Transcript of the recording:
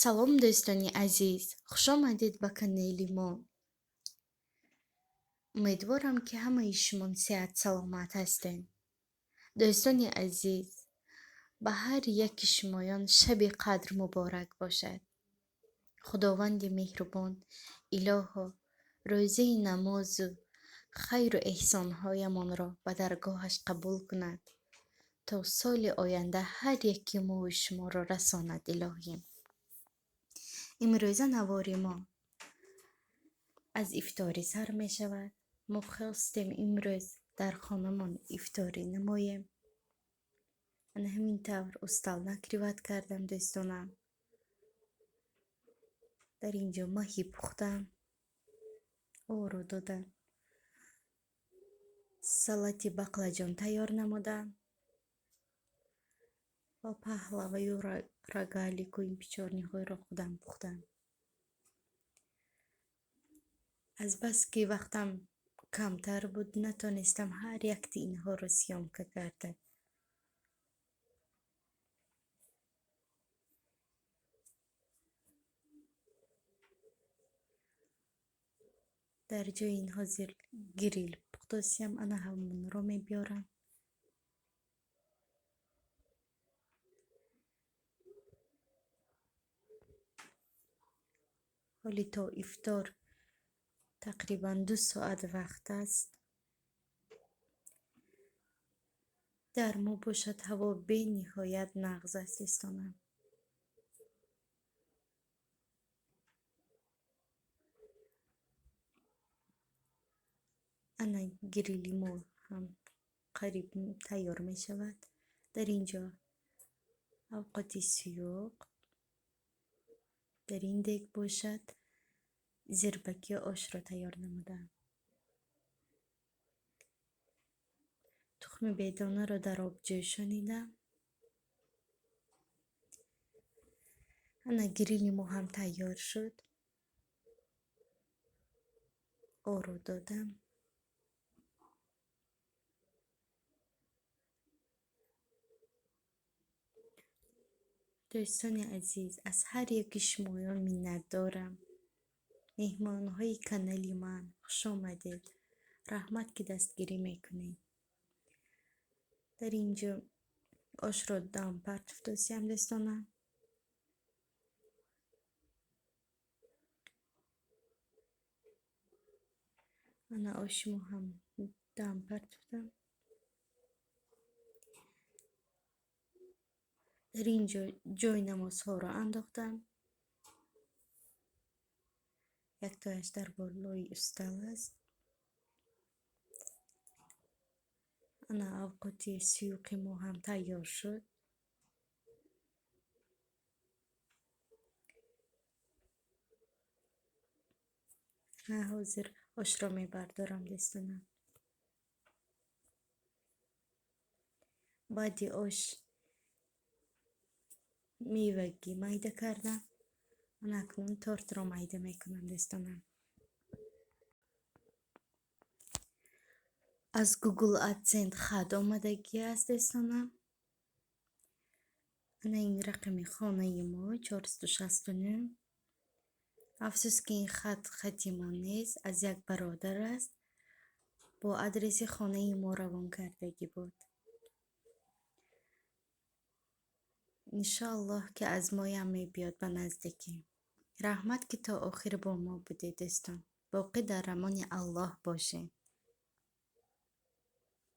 Салом, дӯстони азиз, хушомадед ба канали мо. Умедворам, ки ҳамаи шумо сиҳат саломат ҳастед. Дӯстони азиз, ба ҳар яки шумоён шаби қадр муборак бошад. Худованди меҳрубон, илоҳо, рӯзаи намозу хайру эҳсонҳоямонро ба даргоҳаш қабул кунад, то соли оянда ҳар яки мову шуморо расонад илоҳӣ. Имрӯза навори мо аз ифторӣ сар мешавад. Мо хостем имрӯз дар хонамон ифторӣ намоем. Ана ҳамин тавр устал накриват кардам, дӯстонам. Дар ин ҷо маҳӣ пухтам, оро додам, салати бақлаҷон тайёр намудам ва паҳлаваю рогалику ин печорниҳоеро худам пухтам. Азбаски вақтам камтар буд, натонистам ҳар якти инҳоро съёмка карда. Дар ҷои ин ҳозир грил пухтосиям, ана ҳамонро мебиёрам. Ҳоли то ифтор тақрибан 2 соат вақт аст. Дар мо бошад ҳаво бениҳоят нағз аст, дӯстонам. Ана грили мо ҳам қариб тайёр мешавад. Дар ин ҷо авқоти суюқ, дар ин дег бошад зирбаки ошро тайёр намудам. Тухми бедонаро дар об ҷӯшонидам. Ана грили мо ҳам тайёр шуд. Оро додам. Дӯстони азиз, аз ҳар яки шумоён миннатдорам. Меҳмонҳои канали ман, хуш омадед. Раҳмат, ки дастгирӣ мекунед. Дар ин ҷо ошро дам партофтосиям, дӯстонам. Ана оши мо ҳам дам партофтам. Дар ин ҷо ҷойи намозҳоро андохтам. Яктояш дар болои устал аст. Ана авқоти суюқи мо ҳам тайёр шуд. Ҳозир ошро мебардорам, дӯстонам. Баъди ош мевагӣ майда кардам. Ана акнун тортро майда мекунам, дӯстонам. Аз Google AdSense хат омадагӣ аст, дӯстонам. Ана ин рақами хонаи мо 469. Афсӯс, ки ин хат хати мо нест, аз як бародар аст. Бо адреси хонаи мо равон кардагӣ буд. Иншоаллоҳ, ки аз моям мебиёд ба наздикӣ. Раҳмат, ки то охир бо мо будед, дӯстон. Боқӣ дар амони Аллоҳ бошед.